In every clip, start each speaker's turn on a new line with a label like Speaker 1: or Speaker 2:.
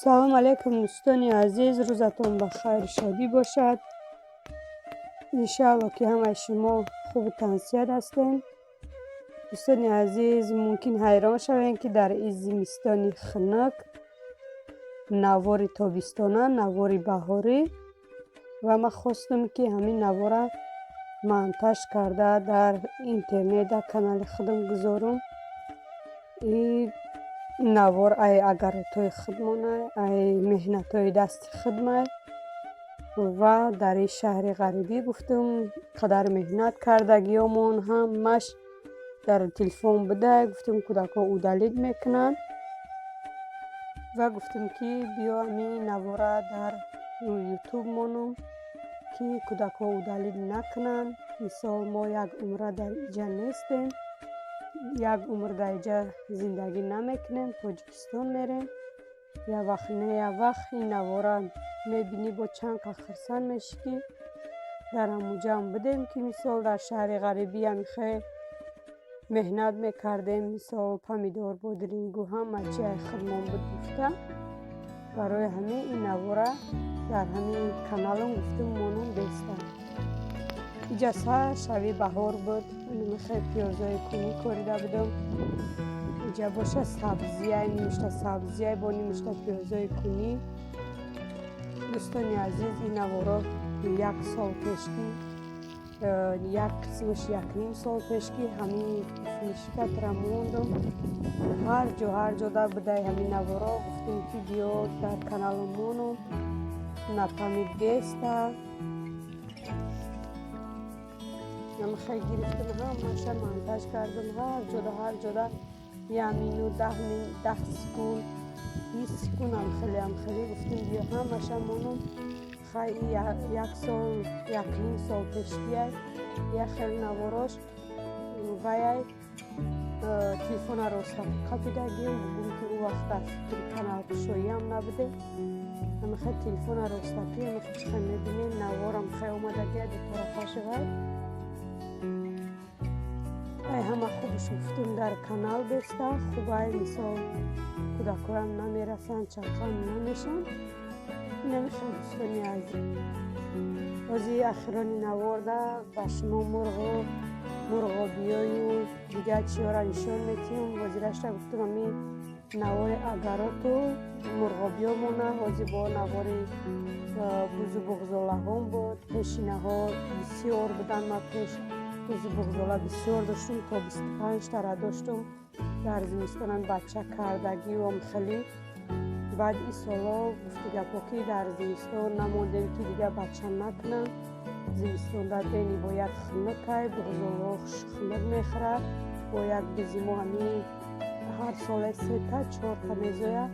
Speaker 1: Салом алейкум, дӯстони азиз, рӯзатон ба хайру шодӣ бошад. Иншаалло, ки ҳамаи шумо хубу тансиҳат ҳастем. Дӯстони азиз, мумкин ҳайрон шавем, ки дар ин зимистони хунук навори тобистона, навори баҳорӣ, ва ман хостам, ки ҳамин навора монтаж карда, дар интернет, дар канали худам гузорам. И навор ай огородҳои худмона, ай меҳнатҳои дасти худмай ва дар ин шаҳри ғарибӣ, гуфтам, қадар меҳнат кардагиёмон ҳамаш дар телефон буда. Гуфтам, кӯдакҳо удалить мекунанд ва гуфтам, ки биё, ҳамин навора дар Ютуб монам, ки кӯдакҳо удалить накунанд. Мисол, мо як умра дар иҷа нестем, як умр дар иҷа зиндагӣ намекунем, Тоҷикистон мерем. Як вақт не, як вақт ин навора мебинӣ, бо чанд қа хурсанд мешӣ, ки дар ҳамуҷаам будем, ки мисол дар шаҳри ғарибӣ ҳамихел меҳнат мекардем, мисол помидор, бодирингу, ҳама чи ай худмон буд гуфта. Барои ҳамин ин навора дар ҳамин каналам, гуфтам, монам беста. Иҷа сар шави баҳор буд, михел пиёзҳои кунӣ корида будам. Иҷа боша сабзияй, нимишта сабзияй бо нимишта пиёзҳои кунӣ. Дӯстони азиз, ин наворо як сол пешки, як қисмаш 1,5 сол пешки ҳамин флешкатра мондам. Ҳар ҷо, ҳар ҷо дар будаи ҳамин наворо. Гуфтем, ки биё, дар каналам монам, напамид беста. Намихел гирифтам, ҳамаша монтаж кардам, ҳар ҷода, ҳар ҷода як минут, 10 секунд, 20 секунд, ҳамхеле, ҳамхеле. Гуфтем, биё, ҳамаша монам. Хай, як сол, 1,5 сол пешкияй, як хел наворош ваяй телефона роста қапидагием. Бугум, ки ӯ вақт дар фикри каналкушоиам набудем. Ҳамихел телефона ростакӣ, ҳамихел чихел мебинем, наворам хел омадагия ду тарафаши вай. Ай ҳама хубш, гуфтем, дар канал беста хубай, мисол кӯдакҳоям намерасанд, чақам намешанд. Намехел, дӯстони азиз, ҳози ахирони наворда ба шумо мурғу мурғобиёю дигар чиёра нишон метиҳем. Ҳозирашта, гуфтам, ҳамин навори огородту мурғобиё мона. Ҳозир бо навори бузу буғзолаҳом буд. Пешинаҳо бисёр буданд, ма пеш бузу буғзола бисёр доштум, то 25 тара доштум. Дар зимистонам бача кардагиам хеле. Баъд ин солҳо, гуфти гапҳо, ки дар зимистон намондем, ки дигар бача накунам. Зимистон дар бениҳоят хунукай, буғзолҳо хунук мехӯрад. Бо як бизи мо ҳамин ҳар соле сета, чорта мезояд.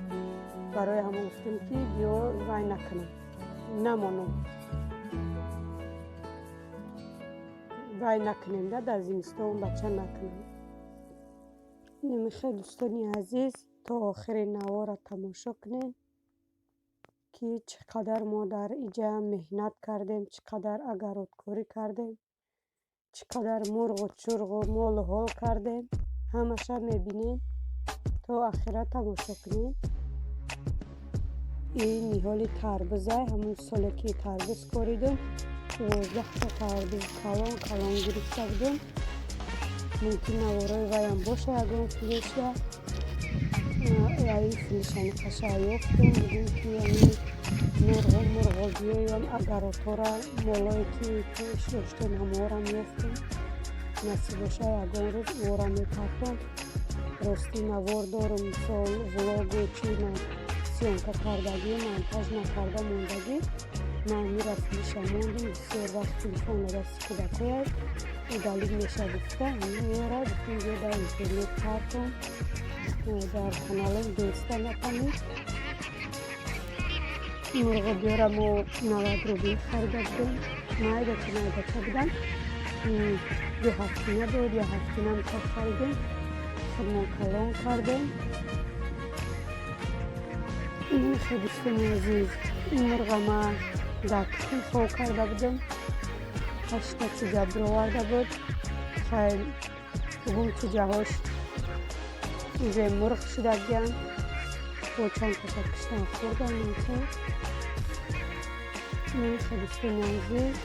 Speaker 1: Барои ҳамон гуфтем, ки биё, вай накунам, намонам, вай накунем да, дар зимистон бача накунем. Намехел, дӯстони азиз, то охири навора тамошо кунед, ки чӣ қадар мо дар иҷа меҳнат кардем, чӣ қадар огородкорӣ кардем, чӣ қадар мурғу чурғу молу ҳол кардем. Ҳамаша мебинем, то ахира тамошо кунед. Ин ниҳоли тарбузай, ҳамун соле ки тарбуз коридум, 12та тарбузи калон калон гирифта будем. Мумкин наворои ваям боша ягон флешда. Ин флешани қаша ёфтум, будем, ки ҳамин мурғу мурғобиёям, огородҳора, молое ки пеш доштем, ҳамоҳорам ёфтум. Насиб боша, ягон рӯз ӯора мепартом. Ростӣ, навор дорум, мисол влогу чина съёмка кардагӣ, монтаж накарда мондагӣ. Ман ҳамира флеша мондум. Бисёр вақт телефон дасти кӯдакҳояд, удалить меша гуфта, ҳаминро гуфтем, биё, дар интернет партом, дар каналам беста напамед. Мурғобиёра мо 90 рубл харида будем. Майдача, майдача буданд, 2 ҳафтина буд, як ҳафтина мисол харидем, худмон калон кардем. Инхел, дӯстони азиз, ин мурға ма дар тухм хоб карда будам, ҳашта чӯҷа бироварда буд. Хай, бугум, чӯҷаҳош уже мурғ шудагиянд. Бо чанд таша киштан, хӯрдам. Дӯстони азиз,